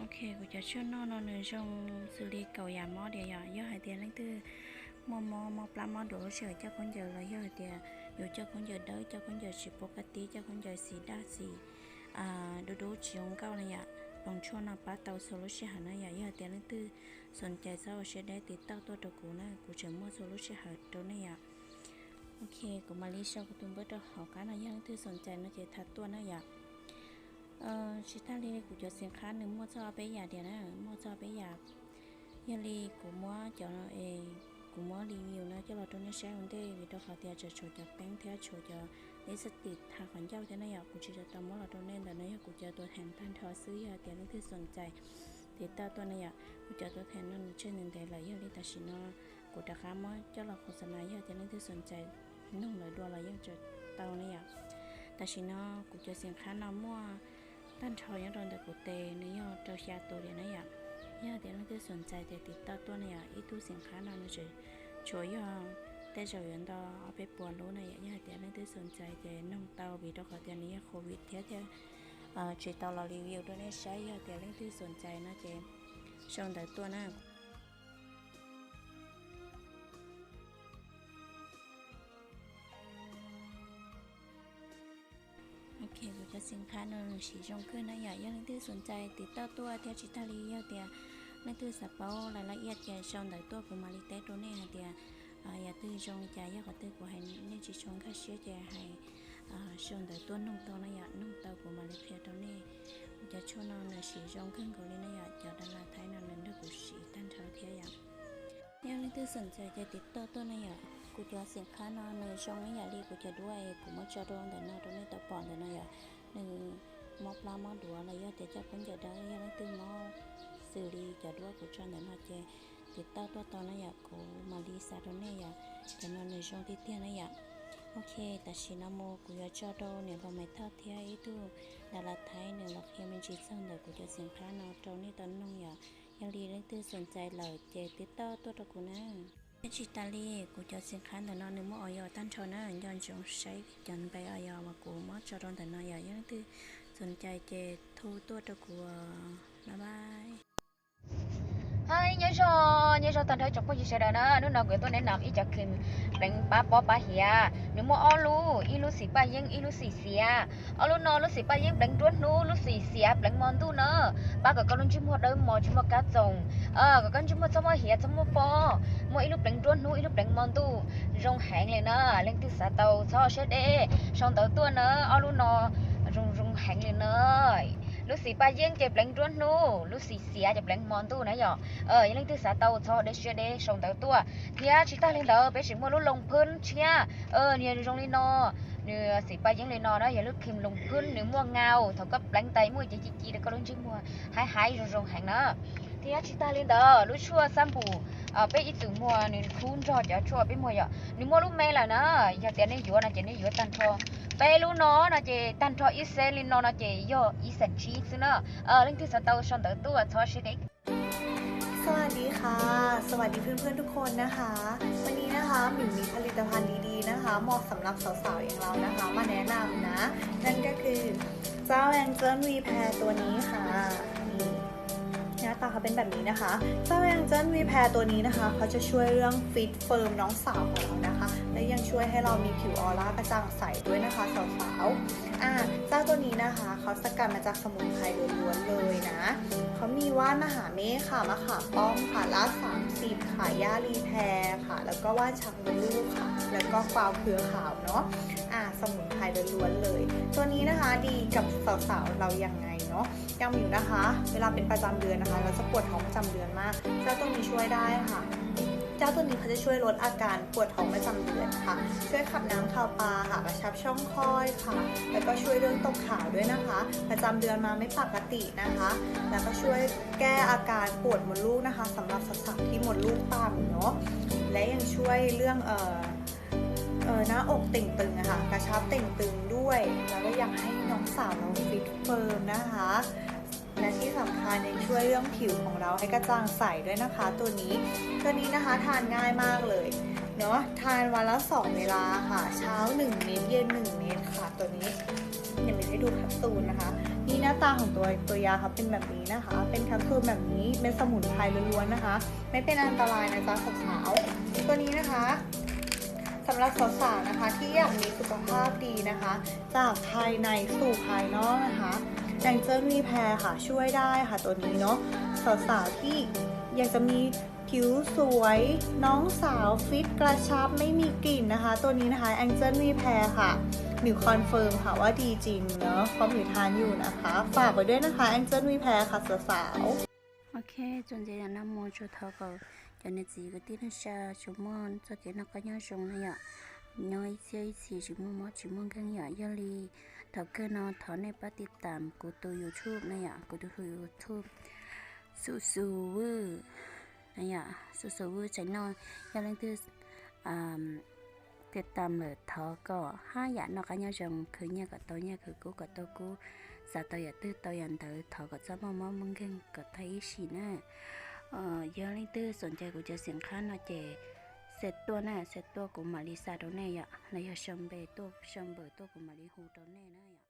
Ok, kuv cov tshuaj noj no nws zoo xws li kaum yam mob diam yom. Yog hais tias leej twg muaj mob, mob plab mob duav lub sij hawm coj khaub ncaws los yog hais tias yus coj khaub ncaws dawb, coj khaub ncaws tsis pub qab tib, coj khaub ncaws xim daj xim dub dub tsis zoo nkauj na yom, hloov tshuaj no pab tau txhua lub sij hawm na yom. Yog hais tias leej twg xoom cai txhob ua siab deb, tiv tauj tuaj rau kuv na, kuv tseem muaj txhua lub sij hawm rau nej yom. Ok, kuv mam li sau kuv tus npawb rau hauv qab no, yog leej twg xoom cai no ces tham tuaj na yom. Tsis tag li kuv cov xeem qhab nws muaj txog ob peb yam diam na, muaj txog ob peb yam. Yog li kuv muab cov, kuv muab review no coj los rau nej saib ua ntej, vim rau qhov tias tseem tshuav cov peeb thiab tshuav cov lipstick tha qhov ncauj thiab na yom. Kuv tsis tau muab los rau nej, ntawm no yog kuv cov tuam theem tag nrho xwb. Yog tias leej twg xoom cai tiv tauj tuaj na yom. Kuv cov tuam theem no nws tseg ntev ntev lawm, yog li tam sim no kuv rov qab muab coj los khos xa na, yog tias leej twg xoom cai noog lawv dua los yeej tseem tau na yom. Tam sim no kuv cov xeem qhab no muaj tag nrho nyob rau ntawm kuv tes nws yog rau xya tus diam na yom. Yog tias leej twg xoom cai ces tiv tauj tuaj na yom. Ib tug xeem qhab no nws tseem tshuav yog tej zaum yuav nto ob peb puas lub na yom. Yog tias leej twg xoom cai ces noog tau, vim rau qhov tias nws yog covid thiab thiab tsis tau los review rau nej saib. Yog tias leej twg xoom cai no ces sau ntawv tuaj na. Ok, kuv cov xeem qhab no nws siv zoo kawg na yom. Yog leej twg xoom cai tiv tauj tuaj thiab tsis tag li yog tias leej twg xav paub lais laj iaj ces sau ntawv tuaj kuv mam li teb rau nej hais tias yam twg zoo li cas, yog qhov twg kuv hais nej tsis tshua nkag siab ces hais sau ntawv tuaj noog tau na yom, noog tau kuv mam li qhia rau nej. Kuv cov tshuaj no nws siv zoo kawg nkaus li na yom, cov das las thaib no nws nrog kuv siv tag nrho thiab yom. Yog leej twg xoom cai ces tiv tauj tuaj na yom. Kuv cov xeem qhab no nws zoo ib yam li kuv cov duab es kuv muab tso rau ntawm no rau nej tau pom ntawm no yom. Nws mob plab mob duav los yog tias coj khaub ncaws dawb, yog leej twg mob xws li cov duab kuv tso ntawm no ces tiv tauj tuaj tau na yom, kuv mam li xa rau nej yom. Cov no nws zoo tiag tiag na yom. Ok, tam sim no mus kuv yuav tso rau niam hluas Maiv Thoj thiab ib tug das las thaib nws los qhia me ntsis txog ntawm kuv cov xeem qhab no rau nej tau noog yom. Yog li leej twg xoom cai lawm ces tiv tauj tuaj rau kuv na. Thiab tsis tas li, kuv cov xeem qhab ntawm no nws muaj Auv Yos tag nrho na, nco ntsoov saib cov npe Auv Yos uas kuv muab tso rau ntawm no yom. Yog leej twg xoom cai ces thu tuaj rau kuv. Bye bye. Hais nyob zoo, nyob zoo tag nrho ib tsoom phooj ywg sawv daws na, hnub no kuv yuav tuaj nes nam ib co cream pleev pab pob pab hiav. Nws muaj ob lub, ib lub xim Paj Yeeb, ib lub xim Xiav. Ob lub no lub xim Paj Yeeb pleev nruab hnub, lub xim Xiav pleev mo ntuj na. Pab kom koj lub ntsej muag dawb mos tsis muaj kab txoos, kom koj ntsej muag txhob muaj hiav txhob muaj pob. Muaj ib lub pleev nruab hnub, ib lub pleev mo ntuj, zoo heev li na. Leej twg xav tau txhob siab deb, sau ntawv tuaj na, ob lub no zoo zoo heev li na. Lub xim Paj Yeeb ces pleev nruab hnub, lub xim Xiav ces pleev mo ntuj na yom. Yog leej twg xav tau txhob deb siab deb, sau ntawv tuaj. Thiab tsis tag li ntawd peb tseem muaj lub loos phwb tshiab, nws zoo li no, nws xim Paj Yeeb li no na, yog lub cream loos phwb, nws muaj ngau, thaum koj pleev tas muaj cev ci ci rau koj lub ntsej muag, hais hais zoo zoo heev na. Thiab tsis tag li ntawd lub tshuaj xab npum, peb ib txwm muag nws khub nrog cov tshuaj peb muag yom, nws muaj lub me lawm na. Yog tias nej yuav no ces nej yuav tag nrho peb lub no no ces tag nrho ib xees li no no ces yog ib xees tsib xwb na. Leej twg xav tau sau ntawv tuaj txhob siab deb. สวัสดีค่ะ สวัสดีเพื่อนๆทุกคนนะคะ วันนี้นะคะหมิวมีผลิตภัณฑ์ดีๆนะคะ เหมาะสำหรับสาวๆอย่างเรานะคะ มาแนะนำนะ นั่นก็คือเจ้า Angel Repair ตัวนี้ค่ะ นี่ หน้าตาเขาเป็นแบบนี้นะคะ เจ้า Angel Repair ตัวนี้นะคะ เขาจะช่วยเรื่อง fit firm น้องสาวของเรานะคะ และยังช่วยให้เรามีผิวออร่ากระจ่างใสด้วยนะคะสาวๆ อ่า เจ้าตัวนี้นะคะ เขาสกัดมาจากสมุนไพรล้วนๆเลยนะ เขามีว่านมหาเมฆค่ะ มะขามป้อมค่ะ รากสามสิบค่ะ หญ้ารีแพร์ค่ะ แล้วก็ว่านช้างมดลูกค่ะ แล้วก็กวาวเครือขาวเนาะ อ่า สมุนไพรล้วนๆเลย ตัวนี้นะคะ ดีกับสาวๆเรายังไงเนาะ อย่างหมิวนะคะ เวลาเป็นประจำเดือนนะคะ เราจะปวดท้องประจำเดือนมาก เจ้าตัวนี้ช่วยได้ค่ะ เจ้าตัวนี้เขาจะช่วยลดอาการปวดท้องประจำเดือนค่ะ ช่วยขับน้ำคาวปาค่ะ กระชับช่องคลอดค่ะ แล้วก็ช่วยเรื่องตกขาวด้วยนะคะ ประจำเดือนมาไม่ปกตินะคะ แล้วก็ช่วยแก้อาการปวดมดลูกนะคะ สำหรับสาวๆที่มดลูกต่ำเนาะ และยังช่วยเรื่อง เอ่อ เอ่อ หน้าอกเต่งตึงอะค่ะ กระชับเต่งตึงด้วย แล้วก็ยังให้น้องสาวเรา fit firm นะคะ และที่สำคัญยังช่วยเรื่องผิวของเราให้กระจ่างใสด้วยนะคะ ตัวนี้ ตัวนี้นะคะ ทานง่ายมากเลย เนาะ ทานวันละสองเวลาค่ะ เช้าหนึ่งเม็ด เย็นหนึ่งเม็ดค่ะ ตัวนี้ เดี๋ยวมิวให้ดูแคปซูลนะคะ นี่หน้าตาของตัวตัวยาเขาเป็นแบบนี้นะคะ เป็นแคปซูลแบบนี้ เป็นสมุนไพรล้วนๆนะคะ ไม่เป็นอันตรายนะจ๊ะสาวๆ ตัวนี้นะคะ สำหรับสาวๆนะคะที่อยากมีสุขภาพดีนะคะ จากภายในสู่ภายนอกนะคะ แองเจิลวีแพร์ค่ะ ช่วยได้ค่ะตัวนี้เนาะ สาวๆที่อยากจะมีผิวสวย น้องสาวฟิตกระชับไม่มีกลิ่นนะคะ ตัวนี้นะคะ แองเจิลวีแพร์ค่ะ หมิวคอนเฟิร์มค่ะว่าดีจริงเนาะ เพราะหมิวทานอยู่นะคะ ฝากไว้ด้วยนะคะ แองเจิลวีแพร์ค่ะสาวๆ Ok, txuas ntxiv no mus tsuas thov kom cov niam txiv kwv tij neej tsa tsuas muaj txoj kev noj qab nyob zoo na yom. Nyob ib txhiab ib txhis tsis muaj mob tsis muaj nkeeg yom. Yog li thaum kawg no thov nej pab tiv tam kuv tus YouTube na yom, kuv tus YouTube Xu Xu Vwj na yom, Xu Xu Vwj channel no. Yog leej twg tiv tam lawm thov kom haj yam noj qab nyob zoo, khwv nyiaj kom tau nyiaj, khwv kub kom tau kub, xav tau yam twg tau yam ntawd, thov kom txhob muaj mob muaj nkeeg kom tag ib sim na. Yog leej twg xom ncai kuv cov xim nqhab no ces xa tuaj na, xa tuaj kuv mam li xa rau nej yom, los yog sau npe tuaj, sau npe tuaj kuv mam li hu rau nej na yom.